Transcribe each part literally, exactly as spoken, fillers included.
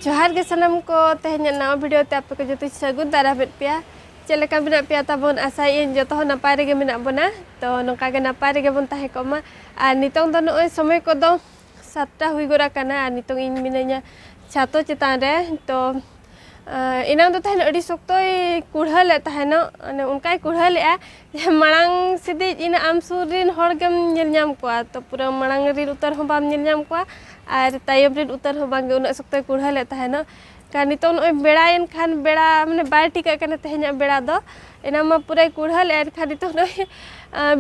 ᱡᱚᱦᱟᱨ ᱜᱮ ᱥᱟᱱᱟᱢ ᱠᱚ, ᱛᱮᱦᱮᱧᱟᱜ ᱱᱟᱣᱟ ᱵᱷᱤᱰᱤᱭᱳ ᱛᱮ ᱟᱯᱮ ᱠᱚ ᱡᱚᱛᱚᱧ ᱥᱟᱹᱜᱩᱱ ᱫᱟᱨᱟᱢᱮᱫ ᱯᱮᱭᱟ᱾ ᱪᱮᱫ ᱞᱮᱠᱟ ᱢᱮᱱᱟᱜ ᱯᱮᱭᱟ ᱛᱟᱵᱚᱱ? ᱟᱥᱟᱭᱟᱹᱧ ᱡᱚᱛᱚ ᱦᱚᱲ ᱱᱟᱯᱟᱭ ᱨᱮᱜᱮ ᱢᱮᱱᱟᱜ ᱵᱚᱱᱟ᱾ ᱛᱚ ᱱᱚᱝᱠᱟ ᱜᱮ ᱱᱟᱯᱟᱭ ᱨᱮᱜᱮ ᱵᱚᱱ ᱛᱟᱦᱮᱸ ᱠᱚᱜ ᱢᱟ᱾ ᱟᱨ ᱱᱤᱛᱚᱝ ᱫᱚ ᱱᱚᱜᱼᱚᱭ ᱥᱚᱢᱚᱭ ᱠᱚᱫᱚ ᱥᱟᱛᱴᱟ ᱦᱩᱭ ᱜᱚᱫ ᱟᱠᱟᱱᱟ᱾ ᱟᱨ ᱱᱤᱛᱚᱝ ᱤᱧ ᱢᱤᱱᱟᱹᱧᱟ ᱪᱷᱟᱛᱚ ᱪᱮᱛᱟᱱ ᱨᱮ᱾ ᱛᱚ ᱮᱱᱟᱝ ᱫᱚ ᱛᱟᱦᱮᱱ ᱟᱹᱰᱤ ᱥᱚᱠᱛᱚᱭ ᱠᱩᱲᱦᱟᱹ ᱞᱮᱫ ᱛᱟᱦᱮᱱᱚᱜ, ᱚᱱᱮ ᱚᱱᱠᱟᱭ ᱠᱩᱲᱦᱟᱹ ᱞᱮᱫᱼᱟ ᱡᱮ ᱢᱟᱲᱟᱝ ᱥᱮᱫᱤᱡ ᱤᱱᱟᱹ ᱟᱢ ᱥᱩᱨ ᱨᱮᱱ ᱦᱚᱲ ᱜᱮᱢ ᱧᱮᱞ ᱧᱟᱢ ᱠᱚᱣᱟ᱾ ᱛᱚ ᱯᱩᱨᱟᱹ ᱢᱟᱲᱟᱝ ᱨᱮᱱ ᱩᱛᱟᱹᱨ ᱦᱚᱸ ᱵᱟᱢ ᱧᱮᱞ ᱧᱟᱢ ᱠᱚᱣᱟ ᱟᱨ ᱛᱟᱭᱚᱢ ᱨᱮᱱ ᱩᱛᱟᱹᱨ ᱦᱚᱸ ᱵᱟᱝᱜᱮ, ᱩᱱᱟᱹᱜ ᱥᱚᱠᱛᱚᱭ ᱠᱩᱲᱦᱟᱹ ᱞᱮᱫ ᱛᱟᱦᱮᱱᱚᱜ᱾ ᱠᱷᱟᱱ ᱱᱤᱛᱚᱝ ᱱᱚᱜᱼᱚᱭ ᱵᱮᱲᱟᱭᱮᱱ ᱠᱷᱟᱱ ᱵᱮᱲᱟ ᱢᱟᱱᱮ ᱵᱟᱭ ᱴᱷᱤᱠᱟᱹᱜ ᱠᱟᱱᱟ ᱛᱮᱦᱮᱧᱟᱜ ᱵᱮᱲᱟ ᱫᱚ᱾ ᱮᱱᱟᱝ ᱢᱟ ᱯᱩᱨᱟᱹᱭ ᱠᱩᱲᱦᱟᱹ ᱞᱮᱫᱼᱟ, ᱮᱱᱠᱷᱟᱱ ᱱᱤᱛᱚᱝ ᱱᱚᱜᱼᱚᱭ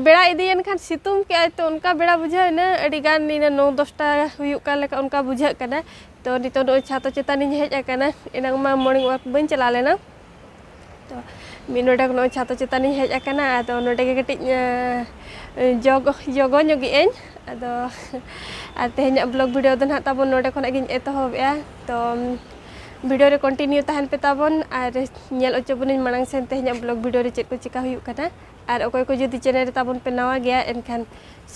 ᱵᱮᱲᱟ ᱤᱫᱤᱭᱮᱱ ᱠᱷᱟᱱ ᱥᱤᱛᱩᱝ ᱠᱮᱜᱼᱟᱭ, ᱛᱚ ᱚᱱᱠᱟ ᱵᱮᱲᱟ ᱵᱩᱡᱷᱟᱹᱣ ᱮᱱᱟ ᱟᱹᱰᱤ ᱜᱟᱱ ᱤᱱᱟᱹ ᱱᱚ ᱫᱚᱥᱴᱟ ᱦᱩᱭᱩᱜ ᱠᱟᱱ ᱞᱮᱠᱟ ᱚᱱᱠᱟ ᱵᱩᱡᱷᱟᱹᱜ ᱠᱟᱱᱟ᱾ ᱛᱚ ᱱᱤᱛᱚᱝ ᱱᱚᱜᱼᱚᱭ ᱪᱷᱟᱛᱚ ᱪᱮᱛᱟᱱ ᱤᱧ ᱦᱮᱡ ᱟᱠᱟᱱᱟ, ᱮᱱᱟᱝ ᱢᱟ ᱢᱚᱨᱱᱤᱝ ᱣᱟᱠ ᱵᱟᱹᱧ ᱪᱟᱞᱟᱣ ᱞᱮᱱᱟ᱾ ᱛᱚ ᱢᱤᱫ ᱱᱚᱰᱮ ᱱᱚᱜᱼᱚᱭ ᱪᱷᱟᱛᱚ ᱪᱮᱛᱟᱱ ᱤᱧ ᱦᱮᱡ ᱟᱠᱟᱱᱟ, ᱟᱫᱚ ᱱᱚᱰᱮ ᱜᱮ ᱠᱟᱹᱴᱤᱡ ᱡᱚᱜᱚ ᱡᱚᱜᱚ ᱧᱚᱜᱮᱜ ᱟᱹᱧ᱾ ᱟᱫᱚ ᱟᱨ ᱛᱮᱦᱮᱧᱟᱜ ᱵᱞᱚᱜ ᱵᱷᱤᱰᱤᱭᱳ ᱫᱚ ᱱᱟᱦᱟᱜ ᱛᱟᱵᱚᱱ ᱱᱚᱰᱮ ᱠᱷᱚᱱᱟᱜ ᱜᱤᱧ ᱮᱛᱚᱦᱚᱵᱮᱜᱼᱟ᱾ ᱛᱚ ᱵᱷᱤᱰᱤᱭᱳ ᱨᱮ ᱠᱚᱱᱴᱤᱱᱤᱭᱩ ᱛᱟᱦᱮᱱ ᱯᱮ ᱛᱟᱵᱚᱱ ᱟᱨ ᱧᱮᱞ ᱦᱚᱪᱚ ᱵᱚᱱᱟᱹᱧ ᱢᱟᱲᱟᱝ ᱥᱮᱱ ᱛᱮᱦᱮᱧᱟᱜ ᱵᱞᱚᱜ ᱵᱷᱤᱰᱤᱭᱳ ᱨᱮ ᱪᱮᱫ ᱠᱚ ᱪᱮᱠᱟ ᱦᱩᱭᱩᱜ ᱠᱟᱱᱟ᱾ ᱟᱨ ᱚᱠᱚᱭ ᱠᱚ ᱡᱩᱫᱤ ᱪᱮᱱᱮᱞ ᱨᱮ ᱛᱟᱵᱚᱱ ᱯᱮ ᱱᱟᱣᱟ ᱜᱮᱭᱟ, ᱮᱱᱠᱷᱟᱱ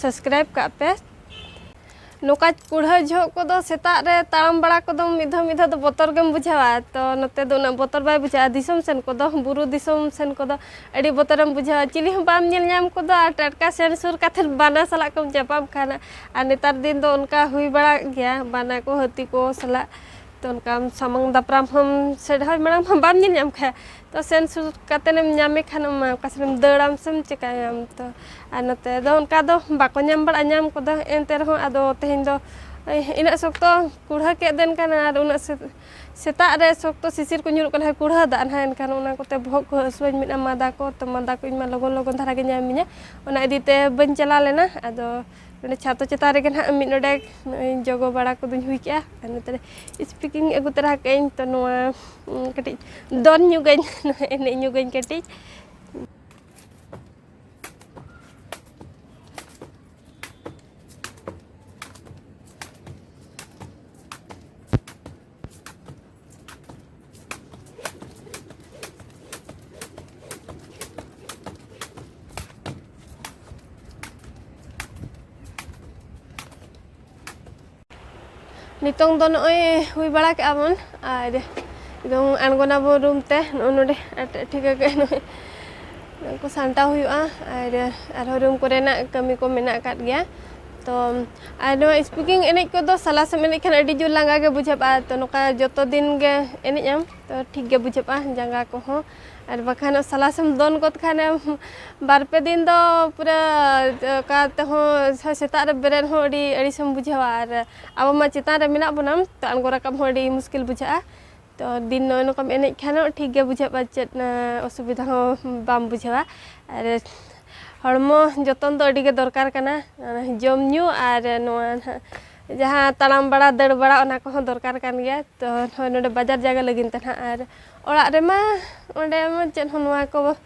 ᱥᱟᱵᱥᱠᱨᱟᱭᱤᱵ ᱠᱟᱜ ᱯᱮ᱾ ᱱᱚᱝᱠᱟ ᱠᱩᱲᱦᱟᱹ ᱡᱚᱦᱚᱜ ᱠᱚᱫᱚ ᱥᱮᱛᱟᱜ ᱨᱮ ᱛᱟᱲᱟᱢ ᱵᱟᱲᱟ ᱠᱚᱫᱚ ᱢᱤᱫ ᱫᱷᱟᱣ ᱢᱤᱫ ᱫᱷᱟᱣ ᱫᱚ ᱵᱚᱛᱚᱨ ᱜᱮᱢ ᱵᱩᱡᱷᱟᱹᱣᱟ᱾ ᱛᱚ ᱱᱚᱛᱮ ᱫᱚ ᱩᱱᱟᱹᱜ ᱵᱚᱛᱚᱨ ᱵᱟᱭ ᱵᱩᱡᱷᱟᱹᱜᱼᱟ᱾ ᱫᱤᱥᱚᱢ ᱥᱮᱱ ᱠᱚᱫᱚ, ᱵᱩᱨᱩ ᱫᱤᱥᱚᱢ ᱥᱮᱱ ᱠᱚᱫᱚ ᱟᱹᱰᱤ ᱵᱚᱛᱚᱨᱮᱢ ᱵᱩᱡᱷᱟᱹᱣᱟ᱾ ᱪᱤᱞᱤ ᱦᱚᱸ ᱵᱟᱢ ᱧᱮᱞ ᱧᱟᱢ ᱠᱚᱫᱚ ᱟᱨ ᱴᱟᱴᱠᱟ ᱥᱮᱱ ᱥᱩᱨ ᱠᱟᱛᱮᱫ ᱵᱟᱱᱟ ᱥᱟᱞᱟᱜ ᱠᱚᱢ ᱧᱟᱯᱟᱢ ᱠᱷᱟᱱ᱾ ᱟᱨ ᱱᱮᱛᱟᱨ ᱫᱤᱱ ᱫᱚ ᱚᱱᱠᱟ ᱦᱩᱭ ᱵᱟᱲᱟᱜ ᱜᱮᱭᱟ, ᱵᱟᱱᱟ ᱠᱚ, ᱦᱟᱹᱛᱤ ᱠᱚ ᱥᱟᱞᱟᱜ᱾ ᱛᱚ ᱚᱱᱠᱟ ᱥᱟᱢᱟᱝ ᱫᱟᱯᱨᱟᱢ ᱦᱚᱸᱢ ᱥᱮ ᱦᱚᱭ ᱢᱟᱲᱟᱝ ᱢᱟ ᱵᱟᱢ ᱧᱮᱞ ᱧᱟᱢ ᱠᱷᱟᱡ, ᱛᱚ ᱥᱮᱱ ᱥᱩᱨ ᱠᱟᱛᱮᱫ ᱮᱢ ᱧᱟᱢᱮ ᱠᱷᱟᱱ ᱢᱟ ᱚᱠᱟ ᱥᱮᱫ ᱮᱢ ᱫᱟᱹᱲᱟᱢ ᱥᱮᱢ ᱪᱮᱠᱟᱭᱟᱢ᱾ ᱛᱚ ᱟᱨ ᱱᱚᱛᱮ ᱫᱚ ᱚᱱᱠᱟ ᱫᱚ ᱵᱟᱠᱚ ᱧᱟᱢ ᱵᱟᱲᱟᱜᱼᱟ ᱧᱟᱢ ᱠᱚᱫᱚ, ᱮᱱᱛᱮ ᱨᱮᱦᱚᱸ ᱟᱫᱚ ᱛᱮᱦᱮᱧ ᱫᱚ ᱤᱱᱟᱹᱜ ᱥᱚᱠᱛᱚ ᱠᱩᱲᱦᱟᱹ ᱠᱮᱫ ᱫᱮᱱ ᱠᱟᱱᱟ ᱟᱨ ᱩᱱᱟᱹᱜ ᱥᱮ-, ᱥᱮᱛᱟᱜ ᱨᱮ ᱥᱚᱠᱛᱚ ᱥᱤᱥᱤᱨ ᱠᱚ ᱧᱩᱨᱩᱜ ᱠᱟᱱᱟ, ᱠᱩᱲᱦᱟᱹ ᱫᱟᱜ ᱱᱟᱦᱟᱜ, ᱮᱱᱠᱷᱟᱱ ᱚᱱᱟ ᱠᱚᱛᱮ ᱵᱚᱦᱚᱜ ᱠᱚ ᱦᱟᱹᱥᱩᱣᱟᱹᱧ ᱢᱮᱱᱟ, ᱢᱟᱫᱟ ᱠᱚ, ᱛᱚ ᱢᱟᱫᱟ ᱠᱚ ᱤᱧ ᱢᱟ ᱞᱚᱜᱚᱱ ᱞᱚᱜᱚᱱ ᱫᱷᱟᱨᱟ ᱜᱮ ᱧᱟᱢᱤᱧᱟ, ᱚᱱᱟ ᱤᱫᱤ ᱛᱮ ᱵᱟᱹᱧ ᱪᱟᱞᱟᱣ ᱞᱮᱱᱟ᱾ ᱟᱫᱚ ᱱᱚᱰᱮ ᱪᱷᱟᱛᱚ ᱪᱮᱛᱟᱱ ᱨᱮᱜᱮ ᱱᱟᱦᱟᱜ ᱢᱤᱫ ᱱᱚᱰᱮᱠ ᱱᱚᱜᱼᱚᱭ ᱡᱚᱜᱚ ᱵᱟᱲᱟ ᱠᱚᱫᱚᱧ ᱦᱩᱭ ᱠᱮᱜᱼᱟ᱾ ᱟᱨ ᱱᱚᱛᱮ ᱨᱮ ᱥᱯᱤᱠᱤᱝ ᱟᱹᱜᱩ ᱛᱚᱨᱟ ᱠᱟᱜ ᱟᱹᱧ, ᱛᱚ ᱱᱚᱣᱟ ᱩᱸ, ᱠᱟᱹᱴᱤᱡ ᱫᱚᱱ ᱧᱚᱜᱟᱹᱧ, ᱱᱚᱣᱟ ᱮᱱᱮᱡ ᱧᱚᱜᱟᱹᱧ ᱠᱟᱹᱴᱤᱡ᱾ ᱱᱤᱛᱚᱝ ᱫᱚ ᱱᱚᱜᱼᱚᱭ ᱦᱩᱭ ᱵᱟᱲᱟ ᱠᱮᱜᱼᱟ ᱵᱚᱱ, ᱟᱨ ᱱᱤᱛᱚᱝ ᱟᱬᱜᱚᱱᱟᱵᱚᱱ ᱨᱩᱢ ᱛᱮ᱾ ᱱᱚᱜᱼᱚᱭ ᱱᱚᱰᱮ ᱟᱴ-, ᱴᱷᱤᱠ ᱟᱠᱟᱫ ᱱᱚᱜᱼᱚᱭ ᱱᱚᱣᱟ ᱠᱚ ᱥᱟᱢᱴᱟᱣ ᱦᱩᱭᱩᱜᱼᱟ, ᱟᱨ ᱟᱨᱦᱚᱸ ᱨᱩᱢ ᱠᱚᱨᱮᱱᱟᱜ ᱠᱟᱹᱢᱤ ᱠᱚ ᱢᱮᱱᱟᱜ ᱟᱠᱟᱫ ᱜᱮᱭᱟ᱾ ᱛᱚ ᱟᱨ ᱱᱚᱣᱟ ᱥᱯᱤᱠᱤᱝ ᱮᱱᱮᱡ ᱠᱚᱫᱚ ᱥᱟᱞᱟᱥᱮᱢ ᱮᱱᱮᱡ ᱠᱷᱟᱱ ᱟᱹᱰᱤ ᱡᱳᱨ ᱞᱟᱸᱜᱟ ᱜᱮ ᱵᱩᱡᱷᱟᱹᱜᱼᱟ᱾ ᱛᱚ ᱱᱚᱝᱠᱟ ᱡᱚᱛᱚ ᱫᱤᱱ ᱜᱮ ᱮᱱᱮᱡ ᱟᱢ, ᱛᱚ ᱴᱷᱤᱠ ᱜᱮ ᱵᱩᱡᱷᱟᱹᱜᱼᱟ ᱡᱟᱸᱜᱟ ᱠᱚᱦᱚᱸ᱾ ᱟᱨ ᱵᱟᱠᱷᱟᱱ ᱥᱟᱞᱟᱥᱮᱢ ᱫᱚᱱ ᱜᱚᱫ ᱠᱷᱟᱱᱮᱢ, ᱵᱟᱨ ᱯᱮ ᱫᱤᱱ ᱫᱚ ᱯᱩᱨᱟᱹ ᱚᱠᱟ ᱛᱮᱦᱚᱸ ᱥᱮᱛᱟᱜ ᱨᱮ ᱵᱮᱨᱮᱫ ᱦᱚᱸ ᱟᱹᱰᱤ ᱟᱹᱲᱤᱥᱮᱢ ᱵᱩᱡᱷᱟᱹᱣᱟ᱾ ᱟᱨ ᱟᱵᱚ ᱢᱟ ᱪᱮᱛᱟᱱ ᱨᱮ ᱢᱮᱱᱟᱜ ᱵᱚᱱᱟ, ᱛᱚ ᱟᱬᱜᱚ ᱨᱟᱠᱟᱵ ᱦᱚᱸ ᱟᱹᱰᱤ ᱢᱩᱥᱠᱤᱞ ᱵᱩᱡᱷᱟᱹᱜᱼᱟ᱾ ᱛᱚ ᱫᱤᱱ ᱱᱚᱜᱼᱚᱭ ᱱᱚᱝᱠᱟᱢ ᱮᱱᱮᱡ ᱠᱷᱟᱱ ᱦᱚᱸ ᱴᱷᱤᱠ ᱜᱮ ᱵᱩᱡᱷᱟᱹᱜᱼᱟ, ᱪᱮᱫ, ᱮᱸ, ᱚᱥᱩᱵᱤᱫᱷᱟ ᱦᱚᱸ ᱵᱟᱢ ᱵᱩᱡᱷᱟᱹᱣᱟ᱾ ᱟᱨ ᱦᱚᱲᱢᱚ ᱡᱚᱛᱚᱱ ᱫᱚ ᱟᱹᱰᱤ ᱜᱮ ᱫᱚᱨᱠᱟᱨ ᱠᱟᱱᱟ᱾ ᱡᱚᱢ ᱧᱩ ᱟᱨ ᱱᱚᱣᱟ ᱱᱟᱦᱟᱜ ᱡᱟᱦᱟᱸ ᱛᱟᱲᱟᱢ ᱵᱟᱲᱟ, ᱫᱟᱹᱲ ᱵᱟᱲᱟ, ᱚᱱᱟ ᱠᱚᱦᱚᱸ ᱫᱚᱨᱠᱟᱨ ᱠᱟᱱ ᱜᱮᱭᱟ᱾ ᱛᱚ ᱱᱚᱜᱼᱚᱭ ᱱᱚᱰᱮ ᱵᱟᱡᱟᱨ ᱡᱟᱭᱜᱟ ᱞᱟᱹᱜᱤᱫ ᱛᱮ ᱱᱟᱦᱟᱜ, ᱟᱨ ᱚᱲᱟᱜ ᱨᱮᱢᱟ ᱚᱸᱰᱮ ᱢᱟ ᱪᱮᱫ ᱦᱚᱸ, ᱱᱚᱣᱟ ᱠᱚ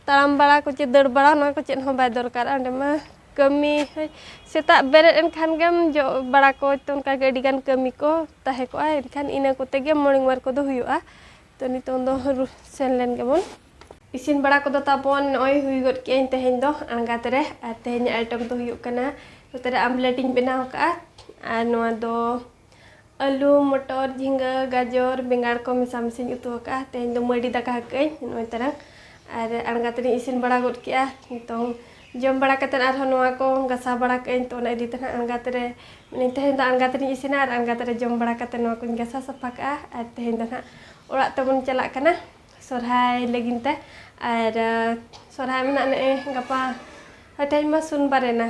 ᱛᱟᱲᱟᱢ ᱵᱟᱲᱟ ᱠᱚ ᱪᱮ ᱫᱟᱹᱲ ᱵᱟᱲᱟ, ᱱᱚᱣᱟ ᱠᱚ ᱪᱮᱫ ᱦᱚᱸ ᱵᱟᱭ ᱫᱚᱨᱠᱟᱨᱟ᱾ ᱚᱸᱰᱮ ᱢᱟ ᱠᱟᱹᱢᱤ, ᱦᱳᱭ, ᱥᱮᱛᱟᱜ ᱵᱮᱨᱮᱫ ᱮᱱ ᱠᱷᱟᱱ ᱜᱮᱢ ᱡᱚᱜ ᱵᱟᱲᱟ ᱠᱚ, ᱛᱚ ᱚᱱᱠᱟ ᱜᱮ ᱟᱹᱰᱤ ᱜᱟᱱ ᱠᱟᱹᱢᱤ ᱠᱚ ᱛᱟᱦᱮᱸ ᱠᱚᱜᱼᱟ, ᱮᱱᱠᱷᱟᱱ ᱤᱱᱟᱹ ᱠᱚᱛᱮ ᱜᱮ morning work ᱠᱚᱫᱚ ᱦᱩᱭᱩᱜᱼᱟ᱾ ᱛᱚ ᱱᱤᱛᱚᱝ ᱫᱚ ᱨᱩ-, ᱥᱮᱱ ᱞᱮᱱ ᱜᱮᱵᱚᱱ᱾ ᱤᱥᱤᱱ ᱵᱟᱲᱟ ᱠᱚᱫᱚ ᱛᱟᱵᱚᱱ ᱱᱚᱜᱼᱚᱭ ᱦᱩᱭ ᱜᱚᱫ ᱠᱮᱜᱼᱟᱹᱧ ᱛᱮᱦᱮᱧ ᱫᱚ ᱟᱬᱜᱟᱛ ᱨᱮ, ᱟᱨ ᱛᱮᱦᱮᱧᱟᱜ item ᱫᱚ ᱦᱩᱭᱩᱜ ᱠᱟᱱᱟ, ᱱᱚᱛᱮ ᱨᱮ ᱟᱢᱞᱮᱴ ᱤᱧ ᱵᱮᱱᱟᱣ ᱟᱠᱟᱫᱼᱟ, ᱟᱨ ᱱᱚᱣᱟ ᱫᱚ ᱟᱹᱞᱩ, ᱢᱚᱴᱚᱨ, ᱡᱷᱤᱸᱜᱟᱹ, ᱜᱟᱡᱚᱨ, ᱵᱮᱸᱜᱟᱲ ᱠᱚ ᱢᱮᱥᱟ ᱢᱮᱥᱟᱧ ᱩᱛᱩ ᱟᱠᱟᱫᱼᱟ᱾ ᱛᱮᱦᱮᱧ ᱫᱚ ᱢᱟᱹᱰᱤ ᱫᱟᱠᱟ ᱟᱠᱟᱫᱼᱟᱹᱧ ᱱᱚᱜᱼᱚᱭ ᱛᱟᱨᱟᱝ, ᱟᱨ ᱟᱬᱜᱟᱛ ᱨᱤᱧ ᱤᱥᱤᱱ ᱵᱟᱲᱟ ᱜᱚᱫ ᱠᱮᱜᱼᱟ᱾ ᱱᱤᱛᱚᱝ ᱡᱚᱢ ᱵᱟᱲᱟ ᱠᱟᱛᱮᱫ ᱟᱨᱦᱚᱸ ᱱᱚᱣᱟ ᱠᱚ ᱜᱟᱥᱟᱣ ᱵᱟᱲᱟ ᱠᱟᱜᱼᱟᱹᱧ, ᱛᱚ ᱚᱱᱟ ᱤᱫᱤ ᱛᱮ ᱱᱟᱦᱟᱜ ᱟᱬᱜᱟᱛ ᱨᱮ, ᱢᱮᱱᱟᱹᱧ ᱛᱮᱦᱮᱧ ᱫᱚ ᱟᱬᱜᱟᱛ ᱨᱤᱧ ᱤᱥᱤᱱᱟ ᱟᱨ ᱟᱬᱜᱟᱛ ᱨᱮ ᱡᱚᱢ ᱵᱟᱲᱟ ᱠᱟᱛᱮᱫ ᱱᱚᱣᱟ ᱠᱚᱧ ᱜᱟᱥᱟᱣ ᱥᱟᱯᱷᱟ ᱠᱟᱜᱼᱟ᱾ ᱟᱨ ᱛᱮᱦᱮᱧ ᱫᱚ ᱱᱟᱦᱟᱜ ᱚᱲᱟᱜ ᱛᱮᱵᱚᱱ ᱪᱟᱞᱟᱜ ᱠᱟᱱᱟ ᱥᱚᱨᱦᱟᱭ ᱞᱟᱹᱜᱤᱫ ᱛᱮ, ᱟᱨ, ᱟᱸ, ᱥᱚᱨᱦᱟᱭ ᱢᱟ ᱱᱟᱦᱟᱜ ᱱᱮᱜᱼᱮ ᱜᱟᱯᱟ, ᱦᱳᱭ, ᱛᱮᱦᱮᱧ ᱢᱟ ᱥᱳᱢᱵᱟᱨ ᱮᱱᱟ,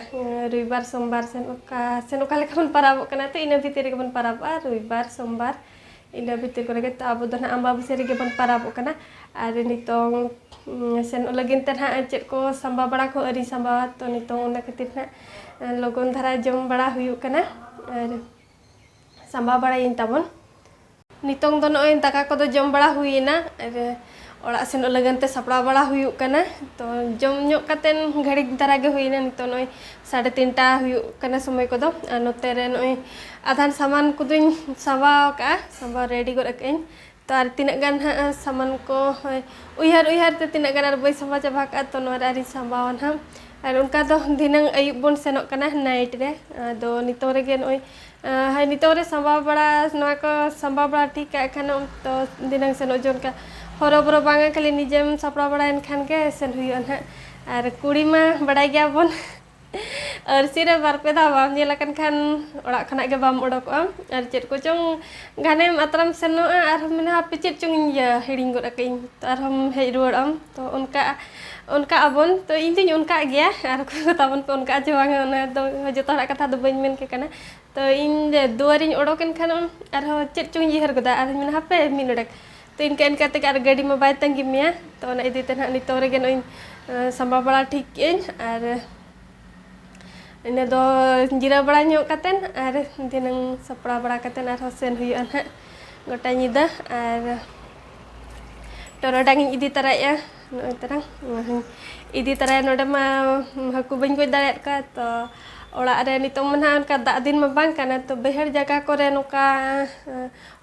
ᱨᱚᱵᱤᱵᱟᱨ, ᱥᱳᱢᱵᱟᱨ ᱥᱮᱱ ᱚᱠᱟ, ᱥᱮᱱ ᱚᱠᱟ ᱞᱮᱠᱟ ᱵᱚᱱ ᱯᱟᱨᱟᱵᱚᱜ ᱠᱟᱱᱟ, ᱛᱚ ᱤᱱᱟᱹ ᱵᱷᱤᱛᱤᱨ ᱨᱮᱜᱮ ᱵᱚᱱ ᱯᱟᱨᱟᱵᱚᱜᱼᱟ, ᱨᱚᱵᱤᱵᱟᱨ, ᱥᱳᱢᱵᱟᱨ, ᱤᱱᱟᱹ ᱵᱷᱤᱛᱤᱨ ᱠᱚᱨᱮ ᱜᱮ᱾ ᱛᱚ ᱟᱵᱚ ᱫᱚ ᱱᱟᱦᱟᱜ ᱟᱢᱵᱟᱵᱟᱹᱥᱭᱟᱹ ᱨᱮᱜᱮ ᱵᱚᱱ ᱯᱟᱨᱟᱵᱚᱜ ᱠᱟᱱᱟ, ᱟᱨ ᱱᱤᱛᱚᱝ, ᱩᱸ, ᱥᱮᱱᱚᱜ ᱞᱟᱹᱜᱤᱫ ᱛᱮ ᱱᱟᱦᱟᱜ ᱪᱮᱫ ᱠᱚ ᱥᱟᱢᱵᱟ ᱵᱟᱲᱟ ᱠᱚ ᱟᱹᱣᱨᱤ ᱥᱟᱢᱵᱟᱣᱟ, ᱛᱚ ᱱᱤᱛᱚᱝ ᱚᱱᱟ ᱠᱷᱟᱹᱛᱤᱨ ᱱᱟᱦᱟᱜ, ᱮᱸ, ᱞᱚᱜᱚᱱ ᱫᱷᱟᱨᱟ ᱡᱚᱢ ᱵᱟᱲᱟ ᱦᱩᱭᱩᱜ ᱠᱟᱱᱟ ᱟᱨ ᱥᱟᱢᱵᱟ ᱵᱟᱲᱟᱭᱟᱹᱧ ᱛᱟᱵᱚᱱ᱾ ᱱᱤᱛᱚᱝ ᱫᱚ ᱱᱚᱜᱼᱚᱭ ᱫᱟᱠᱟ ᱠᱚᱫᱚ ᱡᱚᱢ ᱵᱟᱲᱟ ᱦᱩᱭᱮᱱᱟ, ᱟᱨ ᱚᱲᱟᱜ ᱥᱮᱱᱚᱜ ᱞᱟᱹᱜᱤᱫ ᱛᱮ ᱥᱟᱯᱲᱟᱣ ᱵᱟᱲᱟ ᱦᱩᱭᱩᱜ ᱠᱟᱱᱟ᱾ ᱛᱚ ᱡᱚᱢ ᱧᱚᱜ ᱠᱟᱛᱮᱱ ᱜᱷᱟᱹᱲᱤᱠ ᱫᱷᱟᱨᱟ ᱜᱮ ᱦᱩᱭᱮᱱᱟ, ᱱᱤᱛᱚᱜ ᱱᱚᱜᱼᱚᱭ ᱥᱟᱲᱮ ᱛᱤᱱᱴᱟ ᱦᱩᱭᱩᱜ ᱠᱟᱱᱟ ᱥᱚᱢᱚᱭ ᱠᱚᱫᱚ᱾ ᱟᱨ ᱱᱚᱛᱮ ᱨᱮ ᱱᱚᱜᱼᱚᱭ ᱟᱫᱷᱟᱱ ᱥᱟᱢᱟᱱ ᱠᱚᱫᱚᱧ ᱥᱟᱢᱵᱟᱣ ᱟᱠᱟᱫᱼᱟ, ᱥᱟᱢᱵᱟᱣ ready ᱜᱚᱫ ᱟᱠᱟᱫᱟᱹᱧ᱾ ᱛᱚ ᱟᱨ ᱛᱤᱱᱟᱹᱜ ᱜᱟᱱ ᱦᱟᱸᱜ ᱥᱟᱢᱟᱱ ᱠᱚ, ᱦᱳᱭ, ᱩᱭᱦᱟᱹᱨ ᱩᱭᱦᱟᱹᱨ ᱛᱮ ᱛᱤᱱᱟᱹᱜ ᱜᱟᱱ ᱟᱨ ᱵᱟᱹᱧ ᱥᱟᱢᱵᱟᱣ ᱪᱟᱵᱟ ᱟᱠᱟᱫᱼᱟ, ᱛᱚ ᱱᱚᱣᱟ ᱨᱮ ᱟᱨᱤᱧ ᱥᱟᱢᱵᱟᱣᱟ ᱱᱟᱦᱟᱜ᱾ ᱟᱨ ᱚᱱᱠᱟ ᱫᱚ ᱫᱷᱤᱱᱟᱹᱝ ᱟᱹᱭᱩᱵ ᱵᱚᱱ ᱥᱮᱱᱚᱜ ᱠᱟᱱᱟ night ᱨᱮ᱾ ᱟᱫᱚ ᱱᱤᱛᱚᱝ ᱨᱮᱜᱮ ᱱᱚᱜᱼᱚᱭ ᱦᱳᱭ, ᱱᱤᱛᱚᱜ ᱨᱮ ᱥᱟᱢᱵᱟᱣ ᱵᱟᱲᱟ, ᱱᱚᱣᱟ ᱠᱚ ᱥᱟᱢᱵᱟᱣ ᱵᱟᱲᱟ ᱴᱷᱤᱠ ᱠᱟᱜ ᱠᱷᱟᱱᱮᱢ, ᱛᱚ ᱫᱷᱤᱱᱟᱹᱝ ᱥᱮᱱᱚᱜ ᱡᱚᱱ ᱠᱟ ᱦᱚᱨᱚ ᱵᱚᱨᱚ ᱵᱟᱝᱟ, ᱠᱷᱟᱹᱞᱤ ᱱᱤᱡᱮᱢ ᱥᱟᱯᱲᱟᱣ ᱵᱟᱲᱟᱭᱮᱱ ᱠᱷᱟᱱ ᱜᱮ ᱥᱮᱱ ᱦᱩᱭᱩᱜᱼᱟ ᱱᱟᱦᱟᱜ᱾ ᱟᱨ ᱠᱩᱲᱤ ᱢᱟ ᱵᱟᱲᱟᱭ ᱜᱮᱭᱟᱵᱚᱱ, ᱟᱹᱨᱥᱤ ᱨᱮ ᱵᱟᱨ ᱯᱮ ᱫᱷᱟᱣ ᱵᱟᱢ ᱧᱮᱞ ᱟᱠᱟᱱ ᱠᱷᱟᱱ ᱚᱲᱟᱜ ᱠᱷᱚᱱᱟᱜ ᱜᱮ ᱵᱟᱢ ᱚᱰᱚᱠᱚᱜᱼᱟ᱾ ᱟᱨ ᱪᱮᱫ ᱠᱚᱪᱚᱝ ᱜᱷᱟᱱᱮᱢ ᱟᱛᱨᱟᱢ ᱥᱮᱱᱚᱜᱼᱟ, ᱟᱨᱦᱚᱸ ᱢᱮᱱᱟ, "ᱦᱟᱯᱮ, ᱪᱮᱫ ᱪᱚᱝ ᱤᱧ ᱤᱭᱟᱹ ᱦᱤᱲᱤᱧ ᱜᱚᱫ ᱟᱠᱟᱫᱟᱹᱧ", ᱛᱚ ᱟᱨᱦᱚᱸᱢ ᱦᱮᱡ ᱨᱩᱣᱟᱹᱲᱚᱜᱼᱟᱢ᱾ ᱛᱚ ᱚᱱᱠᱟ, ᱚᱱᱠᱟ ᱟᱵᱚᱱ, ᱛᱚ ᱤᱧ ᱫᱚᱧ ᱚᱱᱠᱟᱜ ᱜᱮᱭᱟ᱾ ᱟᱨ ᱚᱠᱚᱭ ᱠᱚ ᱛᱟᱵᱚᱱ ᱯᱮ ᱚᱱᱠᱟᱜᱼᱟ ᱪᱮ ᱵᱟᱝᱟ, ᱚᱱᱟ ᱫᱚ ᱡᱚᱛᱚ ᱦᱚᱲᱟᱜ ᱠᱟᱛᱷᱟ ᱫᱚ ᱵᱟᱹᱧ ᱢᱮᱱ ᱠᱮ ᱠᱟᱱᱟ᱾ ᱛᱚ ᱤᱧ ᱫᱩᱣᱟᱹᱨᱤᱧ ᱚᱰᱚᱠᱮᱱ ᱠᱷᱟᱱ ᱟᱨᱦᱚᱸ ᱪᱮᱫ ᱪᱚᱝ ᱤᱧ ᱩᱭᱦᱟᱹᱨ ᱜᱚᱫᱟ, ᱟᱨᱦᱚᱸᱧ ᱢᱮᱱᱟ, "ᱦᱟᱯᱮ ᱢᱤᱫ ᱰᱚᱸᱰᱮᱠ", ᱛᱚ ᱤᱱᱠᱟᱹ ᱤᱱᱠᱟᱹ ᱛᱮᱜᱮ ᱟᱨ ᱜᱟᱹᱰᱤ ᱢᱟ ᱵᱟᱭ ᱛᱟᱺᱜᱤ ᱢᱮᱭᱟ᱾ ᱛᱚ ᱚᱱᱟ ᱤᱫᱤ ᱛᱮ ᱱᱟᱦᱟᱜ ᱱᱤᱛᱚᱝ ᱨᱮᱜᱮ ᱱᱚᱜᱼᱚᱭ, ᱮᱸ, ᱥᱟᱢᱵᱟᱣ ᱵᱟᱲᱟ ᱴᱷᱤᱠ ᱠᱮᱜᱼᱟᱹᱧ, ᱟᱨ ᱤᱱᱟᱹ ᱫᱚ ᱡᱤᱨᱟᱹᱣ ᱵᱟᱲᱟ ᱧᱚᱜ ᱠᱟᱛᱮᱱ ᱟᱨ ᱫᱷᱤᱱᱟᱹᱝ ᱥᱟᱯᱲᱟᱣ ᱵᱟᱲᱟ ᱠᱟᱛᱮᱱ ᱟᱨᱦᱚᱸ ᱥᱮᱱ ᱦᱩᱭᱩᱜᱼᱟ ᱱᱟᱦᱟᱜ ᱜᱚᱴᱟ ᱧᱤᱫᱟᱹ᱾ ᱟᱨ ᱴᱚᱨᱚᱰᱟᱝ ᱤᱧ ᱤᱫᱤ ᱛᱟᱨᱟᱭᱮᱫᱼᱟ, ᱱᱚᱜᱼᱚᱭ ᱛᱟᱨᱟᱝ ᱤᱫᱤ ᱛᱟᱨᱟᱭᱟ᱾ ᱱᱚᱰᱮ ᱢᱟ ᱦᱟᱹᱠᱩ ᱵᱟᱹᱧ ᱜᱚᱡ ᱫᱟᱲᱮᱭᱟᱜ ᱠᱚᱣᱟ, ᱛᱚ ᱚᱲᱟᱜ ᱨᱮ ᱱᱤᱛᱚᱝ ᱢᱟ ᱱᱟᱦᱟᱜ ᱚᱱᱠᱟ ᱫᱟᱜ ᱫᱤᱱ ᱢᱟ ᱵᱟᱝ ᱠᱟᱱᱟ, ᱛᱚ ᱵᱟᱹᱭᱦᱟᱹᱲ ᱡᱟᱭᱜᱟ ᱠᱚᱨᱮ ᱱᱚᱝᱠᱟ,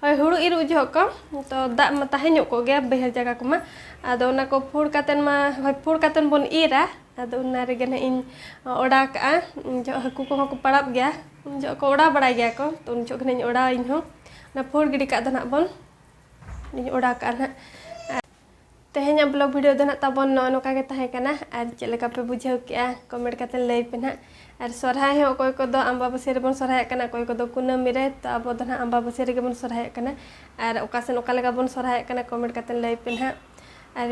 ᱦᱳᱭ, ᱦᱩᱲᱩ ᱤᱨ ᱡᱚᱦᱚᱜ ᱠᱚ, ᱛᱚ ᱫᱟᱜ ᱢᱟ ᱛᱟᱦᱮᱸ ᱧᱚᱜ ᱠᱚᱜ ᱜᱮᱭᱟ ᱵᱟᱹᱭᱦᱟᱹᱲ ᱡᱟᱭᱜᱟ ᱠᱚᱢᱟ᱾ ᱟᱫᱚ ᱚᱱᱟ ᱠᱚ ᱯᱷᱩᱲ ᱠᱟᱛᱮᱱ ᱢᱟ, ᱦᱳᱭ, ᱯᱷᱩᱲ ᱠᱟᱛᱮᱱ ᱵᱚᱱ ᱤᱨᱟ᱾ ᱟᱫᱚ ᱚᱱᱟ ᱨᱮᱜᱮ ᱱᱟᱦᱟᱜ ᱤᱧ ᱚᱰᱟᱣ ᱠᱟᱜᱼᱟ᱾ ᱩᱱ ᱡᱚᱦᱚᱜ ᱦᱟᱹᱠᱩ ᱠᱚᱦᱚᱸ ᱠᱚ ᱯᱟᱲᱟᱜ ᱜᱮᱭᱟ, ᱩᱱ ᱡᱚᱦᱚᱜ ᱠᱚ ᱚᱰᱟᱣ ᱵᱟᱲᱟᱭ ᱜᱮᱭᱟ ᱠᱚ, ᱛᱚ ᱩᱱ ᱡᱚᱦᱚᱜ ᱜᱮ ᱱᱟᱦᱟᱜ ᱤᱧ ᱚᱰᱟᱣᱟ ᱤᱧ ᱦᱚᱸ᱾ ᱚᱱᱟ ᱯᱷᱩᱲ ᱜᱤᱰᱤ ᱠᱟᱜ ᱫᱚ ᱱᱟᱦᱟᱜ ᱵᱚᱱ, ᱤᱧ ᱚᱰᱟᱣ ᱠᱟᱜᱼᱟ ᱱᱟᱦᱟᱜ᱾ ᱟᱨ ᱛᱮᱦᱮᱧᱟᱜ vlog video ᱫᱚ ᱱᱟᱦᱟᱜ ᱛᱟᱵᱚᱱ ᱱᱚᱜᱼᱚ ᱱᱚᱝᱠᱟ ᱜᱮ ᱛᱟᱦᱮᱸ ᱠᱟᱱᱟ᱾ ᱟᱨ ᱪᱮᱫ ᱞᱮᱠᱟ ᱯᱮ ᱵᱩᱡᱷᱟᱹᱣ ᱠᱮᱜᱼᱟ, comment ᱠᱟᱛᱮ ᱞᱟᱹᱭ ᱯᱮ ᱱᱟᱦᱟᱜ᱾ ᱟᱨ ᱥᱚᱨᱦᱟᱭ ᱦᱚᱸ ᱚᱠᱚᱭ ᱠᱚᱫᱚ ᱟᱢᱵᱟᱵᱟᱹᱥᱭᱟᱹ ᱨᱮᱵᱚᱱ ᱥᱚᱨᱦᱟᱭᱚᱜ ᱠᱟᱱᱟ, ᱚᱠᱚᱭ ᱠᱚᱫᱚ ᱠᱩᱱᱟᱹᱢᱤ ᱨᱮ, ᱛᱚ ᱟᱵᱚ ᱫᱚ ᱱᱟᱦᱟᱜ ᱟᱢᱵᱟᱵᱟᱹᱥᱭᱟᱹ ᱨᱮᱜᱮ ᱵᱚᱱ ᱥᱚᱨᱦᱟᱭᱚᱜ ᱠᱟᱱᱟ᱾ ᱟᱨ ᱚᱠᱟ ᱥᱮᱱ ᱚᱠᱟ ᱞᱮᱠᱟ ᱵᱚᱱ ᱥᱚᱨᱦᱟᱭᱚᱜ ᱠᱟᱱᱟ, comment ᱠᱟᱛᱮ ᱞᱟᱹᱭ ᱯᱮ ᱱᱟᱦᱟᱜ᱾ ᱟᱨ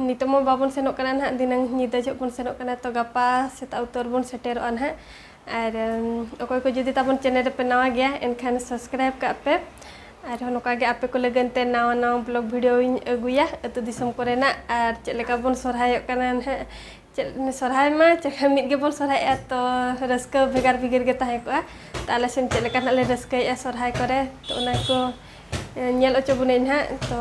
ᱱᱤᱛᱚᱜ ᱢᱟ ᱵᱟᱵᱚᱱ ᱥᱮᱱᱚᱜ ᱠᱟᱱᱟ ᱱᱟᱦᱟᱜ, ᱫᱷᱤᱱᱟᱹᱝ ᱧᱤᱫᱟᱹ ᱡᱚᱦᱚᱜ ᱵᱚᱱ ᱥᱮᱱᱚᱜ ᱠᱟᱱᱟ, ᱛᱚ ᱜᱟᱯᱟ ᱥᱮᱛᱟᱜ ᱩᱛᱟᱹᱨ ᱵᱚᱱ ᱥᱮᱴᱮᱨᱚᱜᱼᱟ ᱱᱟᱦᱟᱜ᱾ ᱟᱨ, ᱩᱢ, ᱚᱠᱚᱭ ᱠᱚ ᱡᱩᱫᱤ ᱛᱟᱵᱚᱱ channel ᱨᱮᱯᱮ ᱱᱟᱣᱟ ᱜᱮᱭᱟ, ᱮᱱᱠᱷᱟᱱ subscribe ᱠᱟᱜ ᱯᱮ᱾ ᱟᱨᱦᱚᱸ ᱱᱚᱝᱠᱟ ᱜᱮ ᱟᱯᱮ ᱠᱚ ᱞᱟᱹᱜᱤᱫ ᱛᱮ ᱱᱟᱣᱟ ᱱᱟᱣᱟ vlog video ᱤᱧ ᱟᱹᱜᱩᱭᱟ ᱟᱹᱛᱩ ᱫᱤᱥᱚᱢ ᱠᱚᱨᱮᱱᱟᱜ, ᱟᱨ ᱪᱮᱫ ᱞᱮᱠᱟ ᱵᱚᱱ ᱥᱚᱨᱦᱟᱭᱚᱜ ᱠᱟᱱᱟ ᱱᱟᱦᱟᱜ᱾ ᱪᱮᱫ, ᱥᱚᱨᱦᱟᱭ ᱢᱟ ᱪᱮᱫ ᱞᱮᱠᱟ ᱢᱤᱫ ᱜᱮᱵᱚᱱ ᱥᱚᱨᱦᱟᱭᱚᱜᱼᱟ, ᱛᱚ ᱨᱟᱹᱥᱠᱟᱹ ᱵᱷᱮᱜᱟᱨ ᱵᱷᱮᱜᱟᱨ ᱜᱮ ᱛᱟᱦᱮᱸ ᱠᱚᱜᱼᱟ᱾ ᱛᱚ ᱟᱞᱮ ᱥᱮᱱ ᱪᱮᱫ ᱞᱮᱠᱟ ᱱᱟᱦᱟᱜ ᱞᱮ ᱨᱟᱹᱥᱠᱟᱹᱭᱮᱫᱼᱟ ᱥᱚᱨᱦᱟᱭ ᱠᱚᱨᱮ, ᱛᱚ ᱚᱱᱟ ᱠᱚ, ᱮ, ᱧᱮᱞ ᱦᱚᱪᱚ ᱵᱚᱱᱟᱹᱧ ᱱᱟᱦᱟᱜ᱾ ᱛᱚ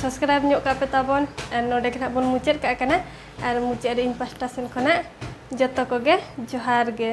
subscribe ᱧᱚᱜ ᱠᱟᱜ ᱯᱮ ᱛᱟᱵᱚᱱ, ᱟᱨ ᱱᱚᱰᱮ ᱜᱮ ᱱᱟᱦᱟᱜ ᱵᱚᱱ ᱢᱩᱪᱟᱹᱫ ᱠᱟᱜ ᱠᱟᱱᱟ᱾ ᱟᱨ ᱢᱩᱪᱟᱹᱫ ᱨᱮ ᱤᱧ ᱯᱟᱦᱴᱟ ᱥᱮᱱ ᱠᱷᱚᱱᱟᱜ ᱡᱚᱛᱚ ᱠᱚᱜᱮ ᱡᱚᱦᱟᱨ ᱜᱮ᱾